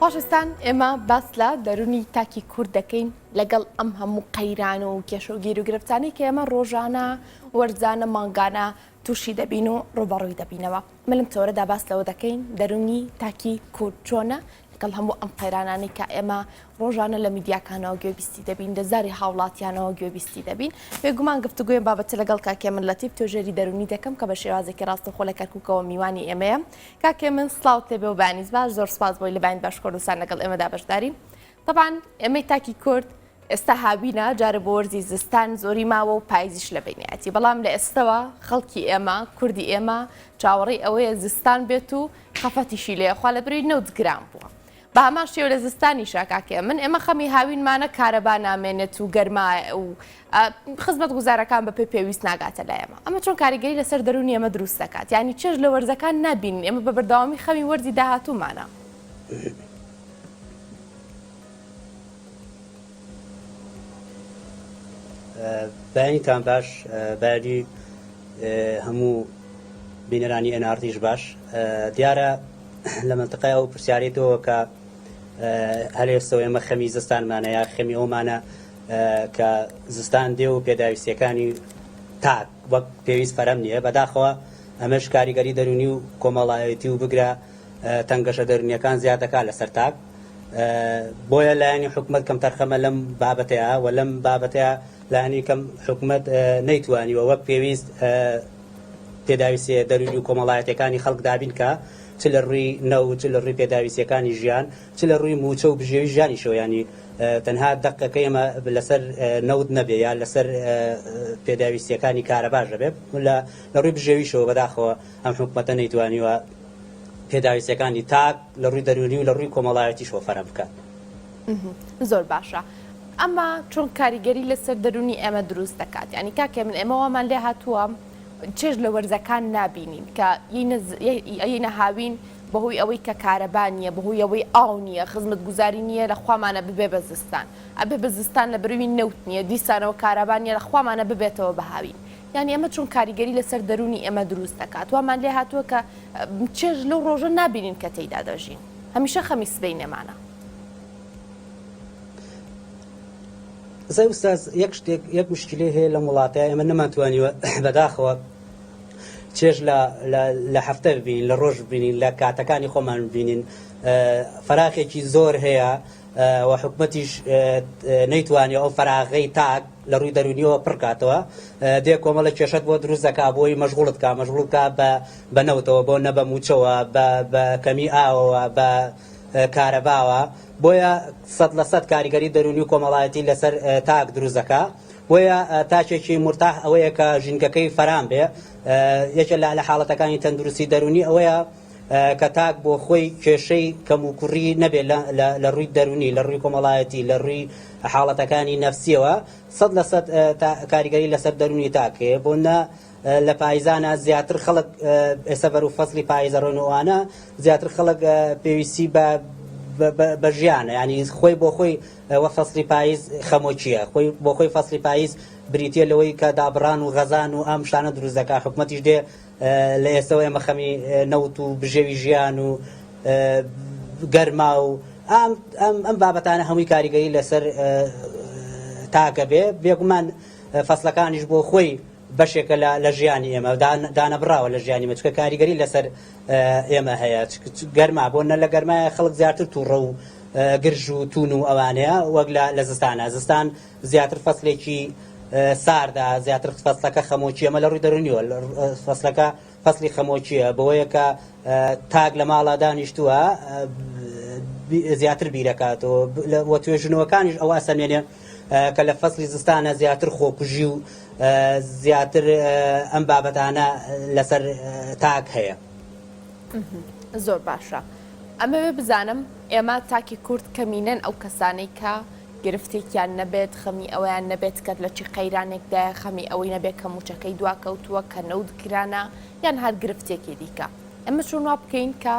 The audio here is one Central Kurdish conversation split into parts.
خۆشەویستان ئێمە باس لە دەرونی تاکی کورد دەکەین لەگەڵ ئەم هەموو قەیران و کێشە و گیروگرفتانەی کە ئێمە ڕۆژانە وەرزانە مانگانە تووشی دەبین و ڕوبەڕووی دەبینەوە من لەم تەوەرەدا باس لەوە دەکەین دەرونی تاکی کورد چۆنە لەگەڵ هەموو ئەم قەیرانانەی کە ئێمە ڕۆژانە لە میدیاکانەوە گوێبیستی دەبین، لە زاری هاوڵاتیانەوە گوێبیستی دەبین. بێگومان گفتوگۆی ئەم بابەتە لەگەڵ کاک هێمن لەتیف توێژەری دەروونی دەکەم کە بە شێوازێکی ڕاستەوخۆ لە کەرکوکەوە میوانی ئێمەیە. کاک هێمن سڵاوت لێبێ و بەیانیت باش، زۆر سوپاس بۆی لە بەیانی باش کوردستان لەگەڵ ئێمەدا بەشداری. تەبعەن ئێمەی تاکی کورد ئێستا هاوینە، جارێ بۆ وەرزی زستان زۆری ماوە و پایزیش لە بەینیەتی، بەڵام لە ئێستەوە خەڵکی ئێمە، کوردی ئێمە چاوەڕێی ئەوەیە زستان بێت و خەفەتیشی لێ خوا لە بری نەوت گران بووە. بە هەمان شێوە لە زستانیشا کاکە من ئێمە خەمی هاوینمانە کارەبا نامێنێت و گەرما و خزمەتگوزارەکان بە پێی پێویست ناگاتە لای ئێمە. ئەمە چۆن کاریگەری لەسەر دەروونی ئێمە دروست دەکات؟ یانی چێژ لە وەرزەکان نابینین، ئێمە بە بەردەوامی خەمی وەرزی داهاتوومانە. بەیانیتان باش بەیانی هەموو بینەرانی ئێن ئاڕ تیش باش دیارە لە مەنتقای ئەو پرسیارەی تۆوە کە هەر ئێستەوە ئێمە خەمی زستانمانە یا خەمی ئەومانە کە زستان دێ و پێداویستیەکانی تاک وەک پێویست فەرەم نییە بەداخەوە ئەمەش کاریگەری دەرونی و کۆمەڵایەتی و بگرە تەنگەشە دەرونیەکان زیاد دەکات لەسەر تاک بۆیە لایەنی حکومەت کەمتەرخەمە لەم بابەتەیە و لەم بابەتەیە لایەنی کەم حکومەت نەیتوانیوە وەک پێویست پێداویستیە دەروونی و کۆمەڵایەتیەکانی خەڵک دابین کا چ لە ڕووی نەوت چ لە ڕووی پێداویستیەکانی ژیان چ لە ڕووی مووچە و بژێوی ژیانیشەوە یانی تەنها دەقەکەی ئێمە لەسەر نەوت نەبێ یا لەسەر پێداویستیەکانی کارەباش نەبێ لە ڕووی بژێویشەوە بەداخەوە ئەم حکومەتە نەیتوانیوە پێداویستیەکانی تاک لە ڕووی دەروونی و لە ڕووی کۆمەڵایەتیشەوە فەرهەم بکات. زۆر باشە ئەمە چۆن کاریگەری لەسەر دەروونی ئێمە دروست دەکات یانی کاکە من ئێمە وامان لێ هاتووە چێژ لە وەرزەکان نابینین کە یینە هاوین بەهۆی ئەوەی کە کارەبا نییە بەهۆی ئەوەی ئاو نییە خزمەت گوزاری نییە لە خوامانە ببێ بە زستان ئەبێ بە زستان لە بروی نەوت نییە دیسانەوە کارەبا نییە لە خوامانە ببێتەوە بە هاوین یانی ئەمە چۆن کاریگەری لەسەر دەروونی ئێمە دروست دەکات وامان لێ هاتووە کە چێژ لەو ڕۆژە نابینین کە تێیدا دەژین هەمیشە خەمی سبەینێمانە. زای ئوستاز یەک شتێک یەک مشکلەی هەیە لەم وڵاتە ئێمە نەمانتوانیوە بەداخەوە چێژ لە لە هەفتە ببینین لە ڕۆژ ببینین لە کاتەکانی خۆمان ببینین فەراخێکی زۆر هەیە و حکومەتیش نەیتوانی ئەو فەراغەی تاک لە ڕووی دەرونیەوە پڕکاتەوە دێ کۆمەڵە کێشەت بۆ دروست دەکا بۆی مەشغوڵت کا مەشغوڵ کا بە بە نەوتەوە بۆ نە بە موچەوە بە بە کەمی ئاوەوە بە کارەباوە بۆیە 100% کاریگەری دەرونی و کۆمەڵایەتی لەسەر تاک دروست دەکا بۆیە تاکێکی مورتاح ئەوەیە کە ژینگەکەی فەرام بێ یەکێ لە لە حاڵەتەکانی تەندروستی دەرونی ئەوەیە کە تاک بۆ خۆی کێشەی کەموکوڕی نەبێت لە ڕووی دەروونی، لە ڕووی کۆمەڵایەتی، لە ڕووی حاڵەتەکانی نەفسیەوە 100% کاریگەری لەسەر دەروونی تاک هەیە بۆ نە لە پایزانە زیاتر خەڵک ئێستا بەرەو فەسڵی پایزە ڕۆن و ئەوانە زیاتر خەڵک پێویستی بە بە ژیانە ینی خۆی بۆ خۆی وە فەسڵی پایز خەمۆکیە خۆی بۆ خۆی فەسڵی پایز بریتە لەوەی کە دابڕان و غەزان و ئەم شتانە دروست دەکات حکومەتیش دێ لە ئێستەوە ئێمە خەمی نەوت و بژێوی ژیان و گەرما و ئەم ئەم بابەتانە هەمووی کاریگەری لەسەر تاکە بێ بێگومان فەسلەکانیش بۆ خۆی بەشێکە لە ژیانی ئێمە دانەبراوە لە ژیانی مە چکە کاریگەری لەسەر ئێمە هەیە گەرما بۆ نە لە گەرمایە خەڵک زیاتر تووڕە و گرژ و تون و ئەوانەیە وەک لە زستانە زستان زیاتر فەسلێکی ساردە زیاتر فەسلەکە خەمۆکیە ئەمە لە ڕووی دەروونیەوە فەسلەکە فەسلی خەمۆکیە بەوەیە کە تاک لە ماڵا دانیشتووە زیاتر بیرەکاتەوە وە توێژینەوەکانیش ئەوە ئەسەلمێنێ کە لە فەسلی زستانە زیاتر خۆکوژی و زیاتر ئەم بابەتانە لەسەر تاک هەیە. زۆر باشە ئەمەوێ بزانم ئێمە تاکی کورد کەمینەن ئەو کەسانەی کە گرفتێکیان نەبێت، خەمی ئەوەیان نەبێت کە لە چی قەیرانێکدایە، خەمی ئەوەی نەبێت کە مووچەکەی دواکەوتووە، کە نەوت گرانە یان هەر گرفتێکی دیکە. ئێمە چۆن وا بکەین کە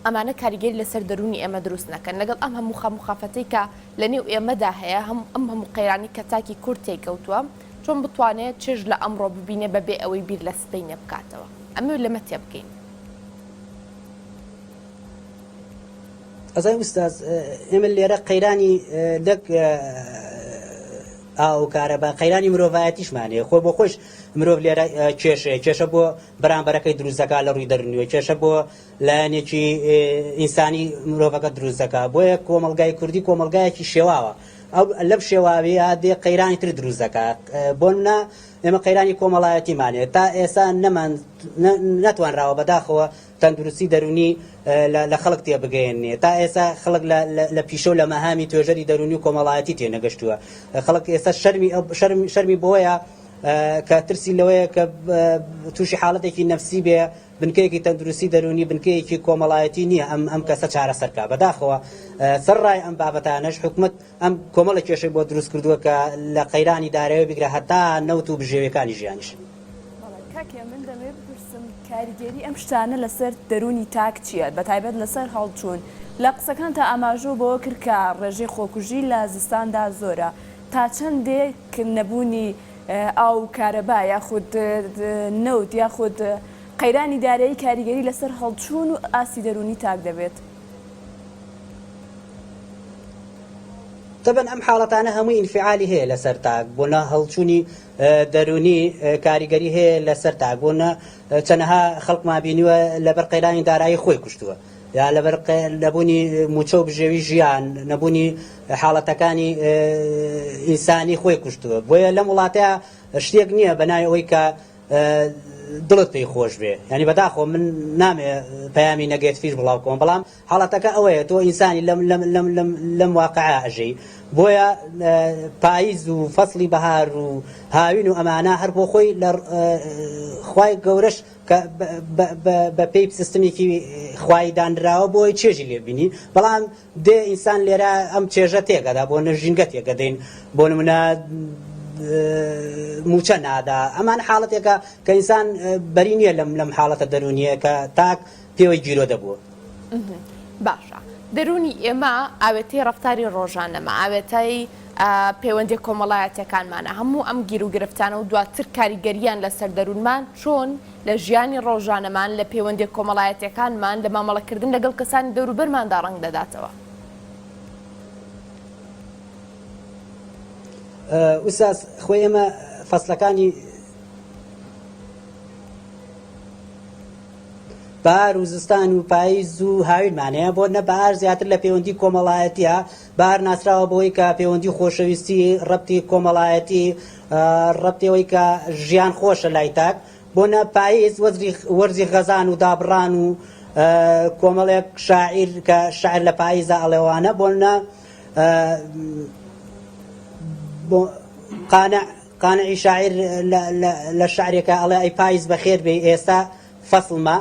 ئەمانە کاریگەری لەسەر دەروونی ئێمە دروست نەکەن؟ لەگەڵ ئەم هەموو خەم و خەفەتەی کە لەنێو ئێمەدا هەیە، هەم ئەم هەموو قەیرانەی کە تاکی کورد تێیکەوتووە، چۆن بتوانێت چێژ لە ئەمڕۆ ببینێ بەبێ ئەوەی بیر لە سبەینێ بکاتەوە؟ ئەمەوێت لەمە تێبگەین. ئەزای ئوستاز ئێمە لێرە قەیرانی لەک ئاو و کارەبا قەیرانی مرۆڤایەتیشمان هەیە خۆ بۆ خۆش مرۆڤ لێرە کێشەیە کێشە بۆ بەرامبەرەکەی دروست دەکات لە ڕووی دەرونیەوە کێشە بۆ لایەنێکی ئینسانی مرۆڤەکە دروست دەکات بۆیە کۆمەڵگای کوردی کۆمەڵگایەکی شێواوە ئەو لەم شێواویە دێ قەیرانی تر دروست دەکات بۆ نمونە ئێمە قەیرانی کۆمەڵایەتیمان هەیە تا ئێستا نەمان نەتوانراوە بەداخەوە تەندروستی دەروونی لە خەڵک تێبگەیەنێ. تا ئێستا خەڵک لە پیشە و لە مەهامی توێژەری دەروونی و کۆمەڵایەتی تێنەگەشتووە. خەڵک ئێستا شەرمی شەرمی بۆیە کە ترسی لەوەیە کە تووشی حاڵەتێکی نەفسی بێ، بنکەیەکی تەندروستی دەروونی، بنکەیەکی کۆمەڵایەتی نییە ئەم ئەم کەسە چارەسەر کا. بەداخەوە سەرڕای ئەم بابەتانەش حکومەت ئەم کۆمەڵێک کێشەی بۆ دروست کردووە کە لە قەیرانی دارایی بگرە هەتا نەوت و بژێویەکانی ژیانیش. بەڵێ کاک هێمن دەمەوێت بپرسم کاریگەری ئەم شتانە لەسەر دەروونی تاک چییە بەتایبەت لەسەر هەڵچوون؟ لە قسەکانتا ئاماژەو بەوە کرد کە ڕێژەی خۆکوژی لە زستاندا زۆرە تا چەندێک نەبوونی ئاو و کارەبا یاخود نەوت یاخود قەیرانی دارایی کاریگەری لەسەر هەڵچوون و ئاستی دەروونی تاک دەبێت؟ تەبەن ئەم حاڵەتانە هەمووی ئینفعالی هەیە لەسەر تاک بۆ نە هەڵچوونی دەروونی کاریگەری هەیە لەسەر تاک بۆ نە چەنەها خەڵکمان بینیوە لەبەر قەیرانی دارایی خۆی کوشتووە یا لەبەر نەبوونی موچە و بژێوی ژیان نەبوونی حاڵەتەکانی ئینسانی خۆی کوشتووە بۆیە لەم وڵاتەیە شتێک نییە بە ناوی ئەوەی کە دڵت پێی خۆش بێ یانی بەداخەوە من نامێ پەیامی نەگێتفیش بڵاو کەم بەڵام حاڵەتەکە ئەوەیە تۆ ئینسانی لەم لەم لەم لەم لەم واقعە ئەژی بۆیە پاییز و فەسڵی بەهار و هاوین و ئەمانە هەر بۆ خۆی لە خوای گەورەش کە بە پێی سیستمێکی خوای دانراوە بۆی چێژی لێ بینی بەڵام دێ ئینسان لێرە ئەم چێژە تێکەدا بۆ نە ژینگە تێکەدەین بۆ نمونە موچە نادا ئەمان حاڵەتێکە کە ئینسان بەری نییە لەم لەم حاڵەتە دەرونیە کە تاک پێوەی گیرۆ دەبووە. باشە دەروونی ئێمە ئاوێتەی ڕەفتاری ڕۆژانەمە ئاوێتەی پەیوەندیە کۆمەڵایەتیەکانمانە هەموو ئەم گیروگرفتانە و دواتر کاریگەریان لەسەر دەروونمان چۆن لە ژیانی ڕۆژانەمان، لە پەیوەندییە کۆمەڵایەتییەکانمان، لە مامەڵەکردن لەگەڵ کەسانی دەوروبەرماندا ڕەنگ دەداتەوە. ئوستاز خۆی ئێمە فەسڵەکانی بەهار و زستان و پاییز و هاوینمان هەیە بۆ نە بەهار زیاتر لە پەیوەندی کۆمەڵایەتیە بەهار ناسراوە بەوەی کە پەیوەندی خۆشەویستی ڕەبتی کۆمەڵایەتی ڕەبتی ئەوەی کە ژیان خۆشە لای تاک بۆ نە پاییز وەزری وەرزی غەزان و دابڕان و کۆمەڵێک شاعیر کە شعر لە پاییزا ئەڵێوانە بۆ نە بۆ قانع قانعی شاعیر لە شعرێکا ئەڵێ ئەی پاییز بەخێر بێی ئێستا فەسڵمە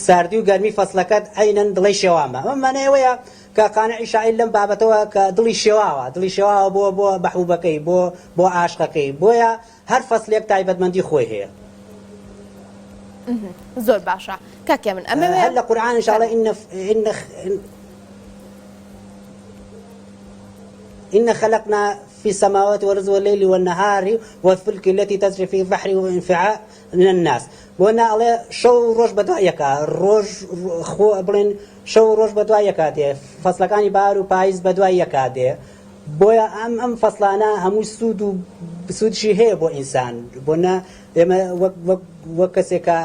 ساردی و گەرمی فەسڵەکەت عەینەن دڵی شێوامە ئەمە مانای ئەوەیە کە قانعی شاعیر لەم بابەتەوە کە دڵی شێواوە دڵی شێواوە بۆ بۆ مەحبوبەکەی بۆ بۆ عاشقەکەی بۆیە هەر فەسلێک تایبەتمەندی خۆی هەیە. زۆر باشە کاک هێمن ئەمەوێ هەر لە قورئانیش ئەڵێ إن إن إن خلقنا في السماوات والأرض والليل والنهار والفلك التي تجري في البحر وانفعاء من الناس بۆ نا ئەڵێ شەو و ڕۆژ بەدوای یەکا ڕۆژ خۆ بڵێن شەو و ڕۆژ بەدوای یەکا دێ فەسلەکانی بەهار و پاییز بەدوای یەکا دێ بۆیە ئەم ئەم فەسلانە هەمووی سوود و سوودشی هەیە بۆ ئینسان بۆ نە ئێمە وەک وەک وەک کەسێکە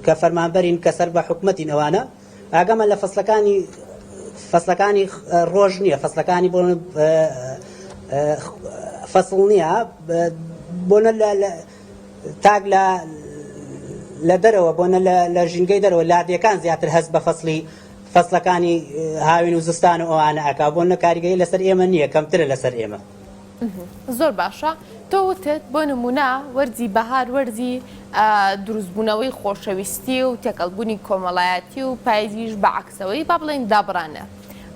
کە فەرمانبەرین کە سەر بە حکومەتین ئەوانە ئاگامان لە فەسلەکانی فەسلەکانی ڕۆژ نییە فەسلەکانی بۆ فەسڵ نییە بۆ نە لە تاک لە لە دەرەوە بۆ نە لە ژینگەی دەرەوە لادێکان زیاتر هەست بە فەسلی فەسلەکانی هاوین و زستان و ئەوانە ئەکا بۆ نە کاریگەری لەسەر ئێمە نییە کەمترە لەسەر ئێمە. زۆر باشە تۆ وتت بۆ نمونە وەرزی بەهار وەرزی دروستبوونەوەی خۆشەویستی و تێکەڵبوونی کۆمەڵایەتی و پایزیش بە عەکسەوەی با بڵێین دابڕانە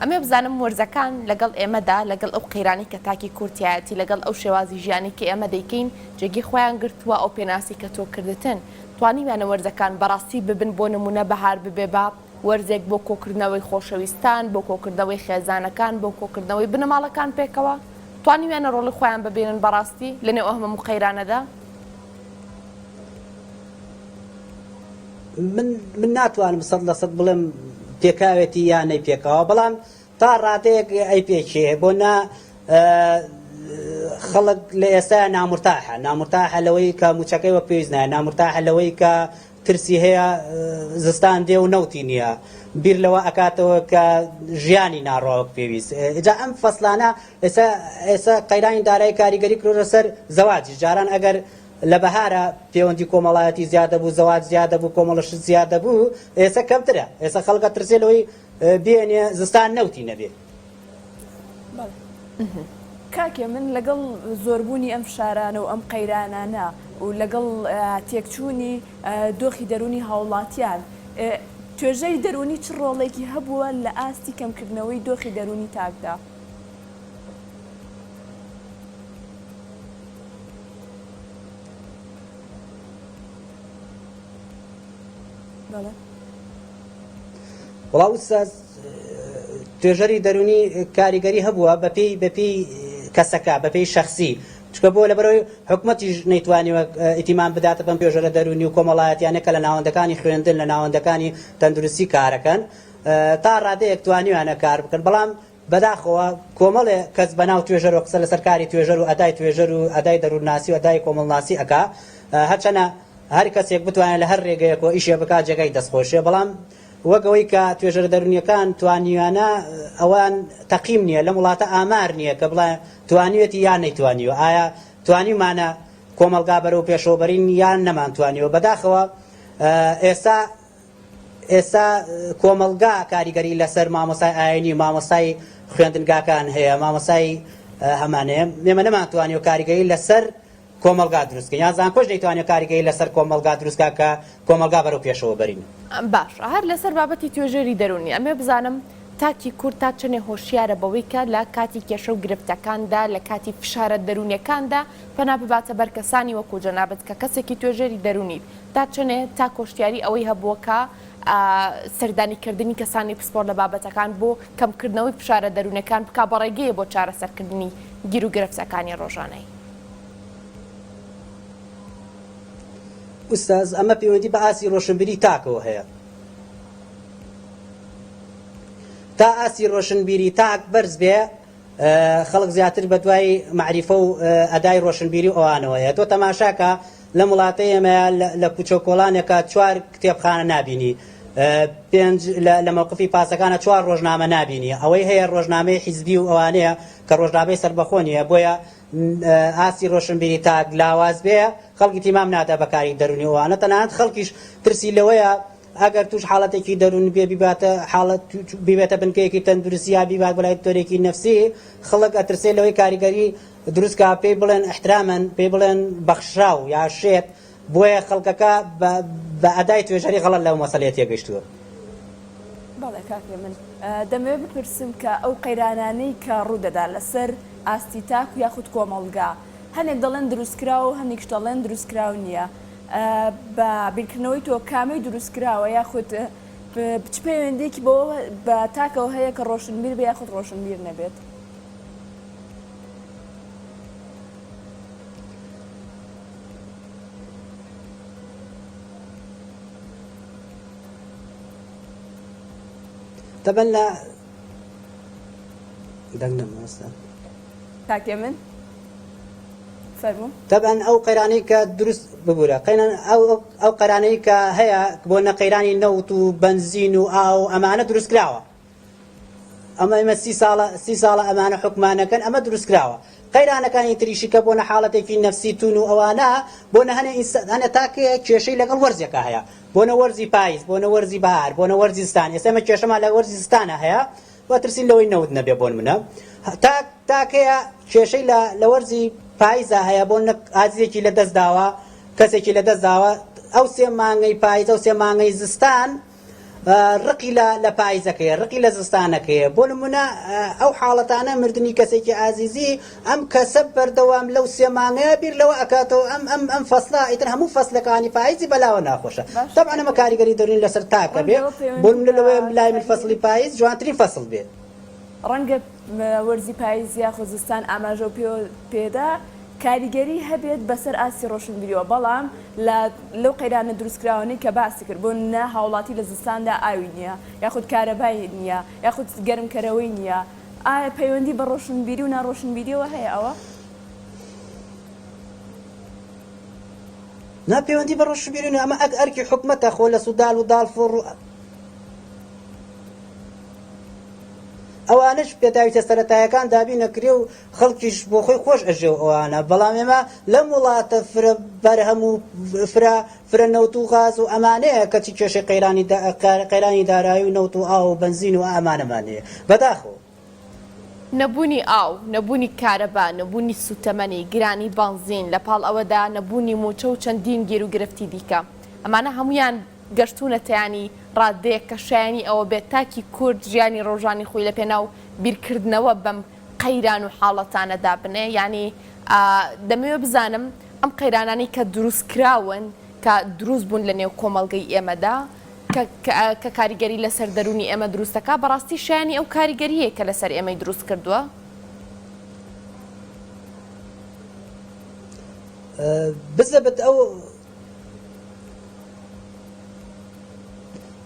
ئەمێ بزانم وەرزەکان لەگەڵ ئێمەدا لەگەڵ ئەو قەیرانی کە تاکی کورتیایەتی لەگەڵ ئەو شێوازی ژیانی کە ئێمە دەیکەین جێگەی خۆیان گرتووە ئەو پێناسی کە تۆ کردتن توانیویانە وەرزەکان بەڕاستی ببن بۆ نمونە بەهار ببێ بە وەرزێک بۆ کۆکردنەوەی خۆشەویستان، بۆ کۆکردنەوەی خێزانەکان، بۆ کۆکردنەوەی بنەماڵەکان پێکەوە؟ توانیویانە ڕۆڵی خۆیان ببینن بەڕاستی لەنێو ئەو هەموو قەیرانەدا؟ من من ناتوانم 100% بڵێم. پێکاوێتی یان نەیپێکاوە بەڵام تا ڕادەیەک ئەیپێکێ بۆ نا خەڵک لە ئێستا نامورتاحە نامورتاحە لەوەی کە موچەکەی وەک پێویست نایە نامورتاحە لەوەی کە ترسی هەیە زستان دێ و نەوتی نییە بیر لەوە ئەکاتەوە کە ژیانی ناڕوا وەک پێویست ئجا ئەم فەسلانە ئێستا ئێستا قەیرانی دارایی کاریگەری کردۆتە سەر زەواجیش جاران ئەگەر لە بەهارا پێوەندی کۆمەڵایەتی زیاد دەبوو زەواج زیاد دەبوو کۆمەڵە شت زیاد دەبوو ئێستا کەمترە ئێستا خەڵک ئەترسێ لەوەی بێنێ زستان نەوتی نەبێ. کاک هێمن لەگەڵ زۆربوونی ئەم فشارانە و ئەم قەیرانانە و لەگەڵ تێکچوونی دۆخی دەروونی هاوڵاتیان، توێژەری دەروونی چ ڕۆڵێکی هەبووە لە ئاستی کەمکردنەوەی دۆخی دەروونی تاکدا؟ بەڵێ. وەڵا ئوستاز توێژەری دەرونی کاریگەری هەبووە بەپێی بەپێی کەسەکە بەپێی شەخسی چکە بۆ لەبەرەوەی حکومەتیش نەیتوانیوە ئیتیمان بداتە بەم توێژەرە دەرونی و کۆمەڵایەتیانە کە لە ناوەندەکانی خوێندن لە ناوەندەکانی تەندروستی کارەکەن تا ڕادەیەک توانیویانە کار بکەن بەڵام بەداخەوە کۆمەڵێ کەس بەناو توێژەرەوە قسە لەسەر کاری توێژەر و ئەدای توێژەر و ئەدای دەروونناسی و ئەدای کۆمەڵناسی ئەکا هەرچەنە هەر کەسێک بتوانێت لە هەر رێگەیەکەوە ئیشێ بکات جێگای دەستخۆشیە بەڵام وەک ئەوەی کە توێژەرە دەروونیەکان توانیویانە ئەوان تەقیم نییە لەم وڵاتە ئامار نییە کە بڵێ توانیوێتی یان نەیتوانیوە ئایا توانیومانە کۆمەڵگا بەرەو پێشەوە بەرین یان نەمانتوانیوە بەداخەوە ئێستا ئێستا کۆمەڵگا کاریگەری لەسەر مامۆستای ئاینی و مامۆستای خوێندنگاکان هەیە مامۆستای هەمانەیە ئێمە نەمانتوانیوە کاریگەری لەسەر کۆمەڵگا دروست کەین یان زانکۆش نەیتوانیوە کاریگەری لەسەر کۆمەڵگا دروست کا کە کۆمەڵگا بەرەو پێشەوە بەرین. باشە هەر لەسەر بابەتی توێژەری دەروونی ئەمەوێ بزانم تاکی کورد تا چەنێ هۆشیارە بەوەی کە لە کاتی کێشە و گرفتەکاندا لە کاتی فشارە دەروونیەکاندا پەنا بباتە بەر کەسانی وەکو جەنابت کە کەسێکی توێژەری دەروونیت تا چەنێ تاک هۆشتیاری ئەوەی هەبووە کە سەردانی کردنی کەسانی پسپۆر لە بابەتەکان بۆ کەمکردنەوەی فشارە دەروونەکان بکا بە ڕێگەیە بۆ چارەسەرکردنی گیروگرفتەکانی ڕۆژانەی. ئوستاز ئەمە پەیوەندی بە ئاستی ڕۆشنبیری تاکەوە هەیە. تا ئاستی ڕۆشنبیری تاک بەرز بێ خەڵک زیاتر بە دوای مەعریفە و ئەدای ڕۆشنبیری و ئەوانەوەیە. تۆ تەماشاکە لەم وڵاتەی ئێمەیا لە کوچە و کۆڵانێکا چوار کتێبخانە نابینی، پێنج لە مەوقفی پاسەکانا چوار ڕۆژنامە نابینی، ئەوەی هەیە ڕۆژنامەی حیزبی و ئەوانەیە کە ڕۆژنامەی سەربەخۆ نییە، بۆیە ئاستی ڕۆشنبیری تاک لاواز بێ خەڵک ئیتیمام نادا بە کاری دەروونی و ئەوانە، تەنانەت خەڵکیش ترسی لەوەیە ئەگەر توش حاڵەتێکی دەروونی بێ بیباتە حاڵەت بیبێتە بنکەیەکی تەندروستی یا بیبات بۆ لای دکتۆرێکی نەفسی خەڵک ئەترسێ لەوەی کاریگەری دروست کا پێی بڵێن ئیحترامەن پێی بڵێن بەخشراو یا شێت بۆیە خەڵکەکە بە ئەدای توێژەری غەڵەت لەو مەسەلەیە تێگەیشتووە. بەڵێ کاک هێمن دەمەوێت بپرسم کە ئەو قەیرانانەی کە ڕوودەدا لەسەر ئاستی تاک یاخود کۆمەڵگا هەنێک دەڵێن دروستکراوە و هەنێکیش دەڵێن دروستکراو نییە بە بیرکردنەوەی تۆ کامەی دروستکراوە یاخود چ پەیوەندیەکی بەوە بە تاکەوە هەیە کە ڕۆشنبیر بێ یاخود ڕۆشنبیر نەبێت؟ تەبەن لە دەنگ نەما ئێستا. کاک هێمن فەرموو. تەبعەن ئەو قەیرانەی کە دروست ببورە قەیران ئەو ئەو قەیرانەی کە هەیە بۆ نە قەیرانی نەوت و بەنزین و ئاو ئەمانە دروست کراوە ئەمە ئێمە سی ساڵە سی ساڵە ئەمانە حکومانەکەن ئەمە دروست کراوە قەیرانەکانی تریشی کە بۆنە حاڵەتێکی نەفسی تون و ئەوانە بۆنە هەنێ هەنێ تاکەیە کێشەی لەگەڵ وەرزێکە هەیە بۆنە وەرزی پاییز بۆنە وەرزی بەهار بۆنە وەرزی زستان ئێستا ئێمە کێشەمان لە وەرزی زستانە هەیە و ترسین لەوەی نەوت نەبێ بۆنمونە تاک تاک هەیە کێشەی لە لە وەرزی پاییزا هەیە بۆ نە ئازیزێکی لە دەست داوە کەسێکی لە دەست داوە ئەو سێ مانگەی پاییز ئەو سێ مانگەی زستان ڕقی لە لە پاییزەکەیە ڕقی لە زستانەکەیە بۆ نمونە ئەو حاڵەتانە مردنی کەسێکی ئازیزی ئەم کەسە بەردەوام لەو سێ مانگەیە بیر لەوە ئەکاتەوە ئەم ئەم ئەم فەسڵە ئیتر هەموو فەسلەکانی پاییزی بەلاوە ناخۆشە باشە تەبعەن ئەمە کاریگەری دەروونی لەسەر تاک ڕەنگە ئەبێ ئەوە بۆ پەیوەندی نمونە بە لەوەیە لای من فەسڵی کاریگەری پاییز جوانترین فەسڵ بێ. ڕەنگە وەرزی پاییز یاخود زستان ئاماژەو پێوە پێدا. کاریگەری هەبێت بەسەر ئاستی ڕۆشنبیریەوە، بەڵام لە لەو قەیرانە دروستکراوانەی کە باسی کرد، بۆ نمونە هاوڵاتی لە زستاندا ئاوی نییە، یاخود کارەبای نییە، یاخود گەرمکەرەوەی نییە، ئایا پەیوەندی بە ڕۆشنبیری و ناڕۆشنبیریەوە هەیە ئەوە؟ نا پەیوەندی بە ڕۆشنبیری نییە، ئەمە ئەک ئەرکی حکومەتە خۆ لە سودال و داڵ فڕ و ئەوانەش پێداویستە سەرەتایەکان دابین ئەکرێ و خەڵکیش بۆ خۆی خۆش ئەژێ و ئەوانە بەڵام ئێمە لەم وڵاتە فرە بەرهەم و فرە فرە نەوت و غاز و ئەمانەیە کەچی کێشەی قەیرانی قەیرانی دارایی و نەوت و ئاو و بەنزین و ئەمانەمان هەیە بەداخەوە. نەبوونی ئاو، نەبوونی کارەبا، نەبوونی سووتەمەنی، گرانی بەنزین، لەپاڵ ئەوەدا نەبوونی مووچە و چەندین گیروگرفتی دیکە، ئەمانە هەموویان گەشتوونەتە یانی ڕادەیەک کە شایەنی ئەوە بێت تاکی کورد ژیانی ڕۆژانی خۆی لەپێناو بیرکردنەوە بەم قەیران و حاڵەتانە دابنێ یانی دەمەوێ بزانم ئەم قەیرانانەی کە دروست کراون کە دروست بوون لە نێو کۆمەڵگەی ئێمەدا کە کاریگەری لەسەر دەروونی ئێمە دروست دەکا بەڕاستی شایەنی ئەو کاریگەرییە کە لەسەر ئێمەی دروست کردووە؟ بزەبت ئەو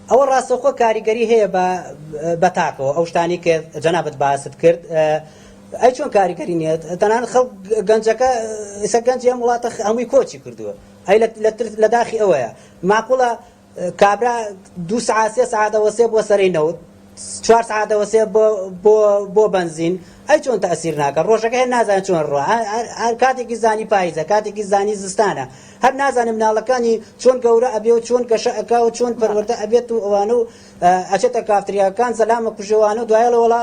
ئەوە ڕاستەوخۆ کاریگەری هەیە بە بە تاکەوە ئەو شتانی کە جەنابت باست کرد ئەی چۆن کاریگەری نییە تەنانەت خەڵک گەنجەکە ئێستا گەنجی ئەم وڵاتە هەمووی کۆچی کردووە ئەی لە داخی ئەوەیە معقولە کابرا دوو سەعات سێ سەعات ئەوەسێ بۆ سەرەی نەوت چوار سەعات ئەوەسێ بۆ بۆ بۆ بەنزین ئەی چۆن تەئسیر ناکە ڕۆژەکە هەر نازانێت چۆن ڕوا هەر کاتێکی زانی پایزە کاتێکی زانی زستانە هەر نازانێت مناڵەکانی چۆن گەورە ئەبێ و چۆن گەشە ئەکا و چۆن پەروەردە ئەبێت و ئەوانە و ئەچێتە کافتریاکان زەلامە کوژێوانە و دوایەڵێ وەڵا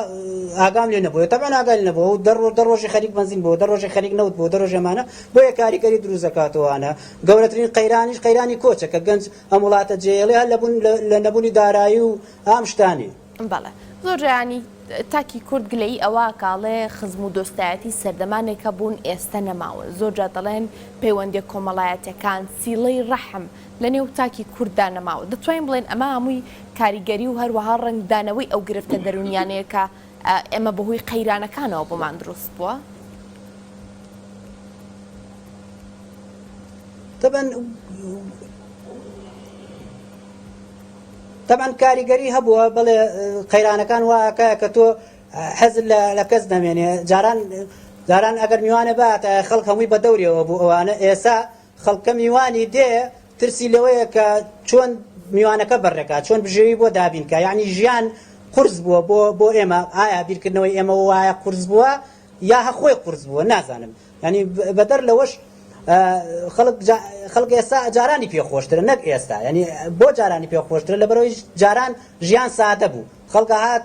ئاگام لێ نەبوو تەبعەن ئاگای لێ نەبوو و دە ڕۆژی خەریک بەنزین بوو دە ڕۆژی خەریک نەوت بوو دە ڕۆژی ئەمانە بۆیە کاریگەری دروست دەکاتەوانە گەورەترین قەیرانیش قەیرانی کۆچە کە گەنج ئەم وڵاتە جێیەڵێ هەر لە بوون لە نەبوونی دارایی و ئەم شتانەی. بەڵێ زۆر جارانی تاکی کورد گلەیی ئەوە ئەکا ئەڵێ خزم و دۆستایەتی سەردەمانێک هەبوون ئێستە نەماون زۆر جار دەڵێن پەیوەندیە کۆمەڵایەتیەکان سیڵەی ڕەحم لە نێو تاکی کورددا نەماوە دەتوانین بڵێین ئەمە هەمووی کاریگەری و هەروەها ڕەنگدانەوەی ئەو گرفتە دەروونیانەیە کە ئێمە بەهۆی قەیرانەکانەوە بۆمان دروست بووە؟ تەبەن تەبعەن کاریگەری هەبووە بەڵێ قەیرانەکان وا ئەکا کە تۆ حەزت لە لە کەس نەمێنێ جاران جاران ئەگەر میوانێ باتایە خەڵک هەمووی بە دەوریەوە بوو ئەوانە ئێسا خەڵکە میوانی دێ ترسی لەوەیە کە چۆن میوانەکە بەڕێکا چۆن بژێوی بۆ دابین کا یعنی ژیان قورس بووە بۆ بۆ ئێمە ئایا بیرکردنەوەی ئێمە وایە قورس بووە یا هە خۆی قورس بووە نازانم یانی بەدەر لەوەش خەڵک خەڵک ئێستا جارانی پێ خۆشترە نەک ئێستا یعنی بۆ جارانی پێ خۆشترە لەبەرەوەی جاران ژیان سادە بوو خەڵکە هات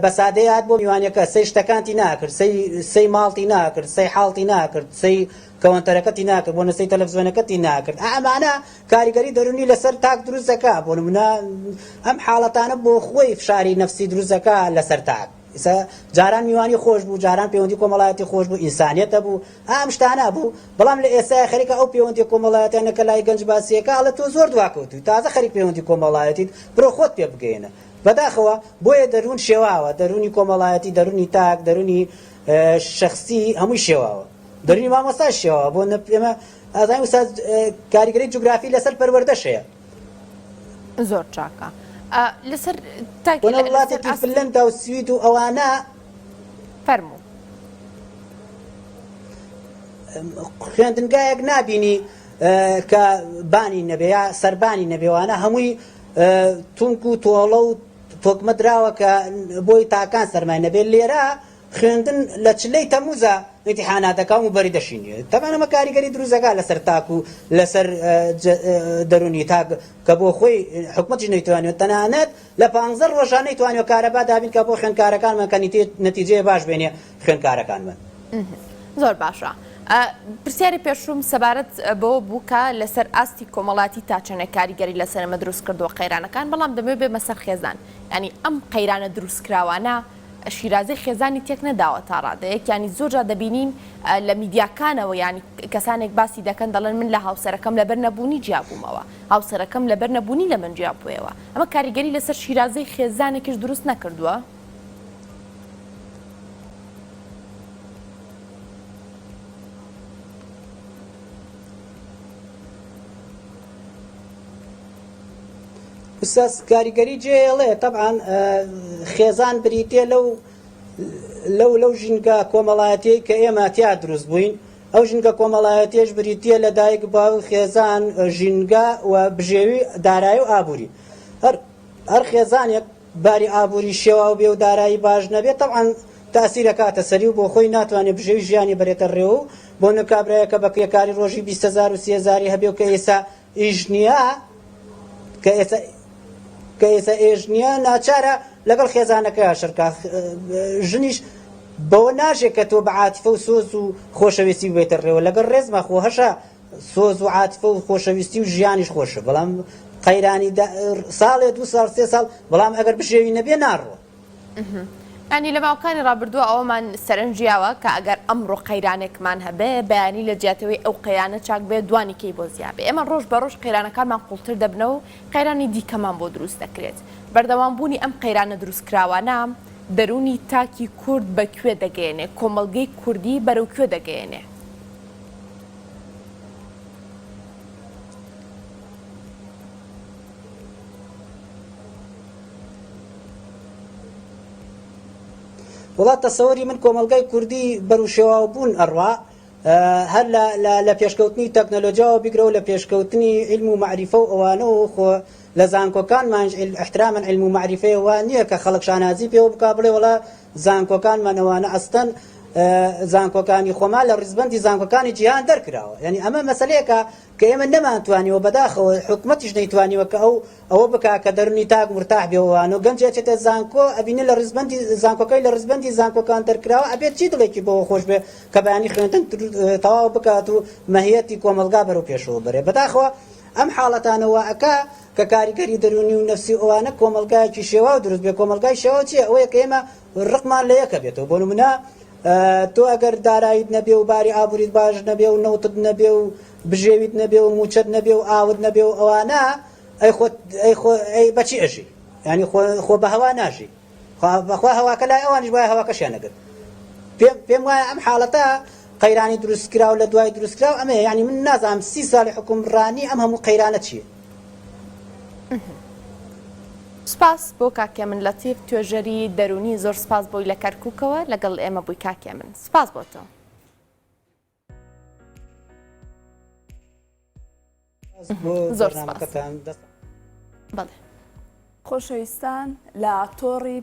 بە سادەی هات بۆ میوانەکە سەی شتەکانتی ناکرد سەی سەی ماڵتی ناکرد سەی حاڵتی ناکرد سەی کەوەنتەرەکەتی ناکرد بۆ نەسەی تەلەفزیۆنەکەتی ناکرد ئەمانە کاریگەری دەرونی لەسەر تاک دروست دەکا بۆ نمونە ئەم حاڵەتانە بۆ خۆی فشاری نەفسی دروست دەکا لەسەر تاک ئیسا جاران میوانی خۆش بوو جاران پەیوەندی کۆمەڵایەتی خۆش بوو ئینسانیەت هەبوو ئا ئەم شتانە بوو بەڵام لە ئێستایا خەریکە ئەو پەیوەندیە کۆمەڵایەتیانە کە لای گەنج باسیەکە ئەڵێ تۆ زۆر دواکەوتووی تازە خەریک پەیوەندی کۆمەڵایەتیت برۆ خۆت پێ بگەیەنە بەداخەوە بۆیە دەروون شێواوە دەروونی کۆمەڵایەتی دەروونی تاک دەروونی شەخسی هەمووی شێواوە دەروونی مامۆستاش شێواوە بۆ ئێمە ئازانین ئوستاز کاریگەری جوگرافی لەسەر پەروەردەش هەیە. زۆر چاکە لەسەر تاکی بۆ وڵاتێکی فنلەندا و سوید و ئەوانە فەرموو. خوێندنگایەک نابینی کە بانی نەبێ یا سەربانی نەبێوانە هەمووی تونک و تۆڵە و تۆکمە دراوە کە بۆی تاکان سەرمای نەبێت لێرە خوێندن لە چلەی تەموزا ئیمتیحانات دەکا و موبەری دەشینێ تەبعەن ئەمە کاریگەری دروست دەکا لەسەر تاک و لەسەر دەرونی تاک کە بۆ خۆی حکومەتیش نەیتوانیوە تەنانەت لە پانزە ڕۆژا نەیتوانیوە کارەبا دابین کا بۆ خوێندکارەکانمان کە نەتیجەیە باش بێنێ خوێندکارەکانمان. زۆر باشە پرسیاری پێشووم سەبارەت بەوە بوو کە لەسەر ئاستی کۆمەڵاتی تا چەندێک کاریگەری لەسەر ئەمە دروست کردووە قەیرانەکان بەڵام دەمەوێت بێمە سەر خێزان یانی ئەم قەیرانە دروستکراوانە شیرازەی خێزانی تێک نەداوە تا ڕادەیەک یانی زۆر جار دەبینین لە میدیاکانەوە یانی کەسانێک باسی دەکەن دەڵێن من لە هاوسەرەکەم لەبەر نەبوونی جیابوومەوە هاوسەرەکەم لەبەر نەبوونی لە من جیابوویەوە ئەمە کاریگەری لەسەر شیرازەی خێزانێکیش دروست نەکردووە؟ ئوستاز کاریگەری جێیەڵێ تەبعەن خێزان بریتیە لەو لەو لەو ژینگە کۆمەڵایەتیەی کە ئێمە تیا دروست بووین ئەو ژینگە کۆمەڵایەتیەش بریتیە لە دایک باوک خێزان ژینگە و بژێوی دارایی و ئابووری هەر هەر خێزانێک باری ئابووری شێواو بێ و دارایی باش نەبێ تەبعەن تاسیر ئەکاتە سەری و بۆ خۆی ناتوانێ بژێوی ژیانی بەرێتە ڕێوە و بۆ نە کابرایەکە بە کرێکاری ڕۆژی 20 هەزار و 30 هەزاری هەبێ و کە ئێستا ئیش نییە کە ئێستا کە ئێستا ئێش نییە ناچارە لەگەڵ خێزانەکەیا شەرکا ژنیش بەوە ناژێ کە تۆ بە عاتفە و سۆز و خۆشەویستی ببێتە ڕێوە لەگەڵ ڕێزما خۆ هەشە سۆز و عاتفە و خۆشەویستی و ژیانیش خۆشە بەڵام قەیرانی ساڵێ دو ساڵ سێ ساڵ بەڵام ئەگەر بژێوی نەبێ ناڕوە. یانی لە ماوەکانی ڕابردووە ئەوەمان سەرنجیاوە کە ئەگەر ئەمڕۆ قەیرانێکمان هەبێ بەیانی لە جیاتەوەی ئەو قەیرانە چاک بێ دوانی کەی بۆ زیا بێ ئێمە ڕۆژ بە ڕۆژ قەیرانەکانمان قوڵتر دەبنەوە و قەیرانی دیکەمان بۆ دروست دەکرێت بەردەوام بوونی ئەم قەیرانە دروستکراوانە دەروونی تاکی کورد بە کوێ دەگەیەنێ کۆمەڵگەی کوردی بەرەو کوێ دەگەیەنێ؟ وڵا تەسەوەری من کۆمەڵگای کوردی بەرو شێواو بوون ئەڕوا هەر لە لە پێشکەوتنی تەکنەلۆجیاوە بیگرەوە لە پێشکەوتنی علم و مەعریفە و ئەوانە و خۆ لە زانکۆکانمانش احتراما علم و مەعریفەیە وا نییە کە خەڵک شانازی پێوە بکا بڵێ وڵا زانکۆکانمان ئەوانە ئەستەن زانکۆکانی خۆمان لە ڕیزبەندی زانکۆکانی جیهان دەرکراوە یعنی ئەمە مەسەلەیەکە کە ئێمە نەمانتوانیوە بەداخەوە حکومەتیش نەیتوانیوە کە ئەو ئەوە بکا کە دەرونی تاک مورتاح بێ وانۆ گەنجێ ئەچێتە زانکۆ ئەبینێ لە ڕیزبەندی زانکۆکەی لە ڕیزبەندی زانکۆکان دەرکراوە ئەبێت چی دڵێکی بەوە خۆش بێ کە بەیانی خوێندن تەواو بکات و مەهیەتی کۆمەڵگا بەرەو پێشەوە بەرێ بەداخەوە ئەم حاڵەتانە وا ئەکا کە کاریگەری دەرونی و نەفسی ئەوانە کۆمەڵگایەکی شێواو دروست بێ کۆمەڵگای شێواو چییە ئەوەیە کە ئێمە ڕقمان لە یەکە بێتەوە بۆ نمونە تۆ ئەگەر داراییت نەبێ و باری ئابووریت باش نەبێ و نەوتت نەبێ و بژێویت نەبێ و مووچەت نەبێ و ئاوت نەبێ و ئەوانە ئەی خۆ ئەی خۆ ئەی بەچی ئەژی یانی خۆ خۆ بە هەوا ناژی خوا بەخوا هەواکە لای ئەوانیش وایە هەواکەشیان نەگرت پێم پێم وایە ئەم حاڵەتە قەیرانی دروستکراو لە دوای دروستکراو ئەمەیە یانی من نازانم سی ساڵی حوکمڕانی ئەم هەموو قەیرانە چییە؟ سپاس بۆ کاک هێمن لەتیف توێژەری دەروونی زۆر سپاس بۆی لە کەرکوکەوە لەگەڵ ئێمە بووی کاک هێمن سپاس بۆ تۆ. زۆر سپاس. بەڵێ. خۆشەویستان لە تۆڕی.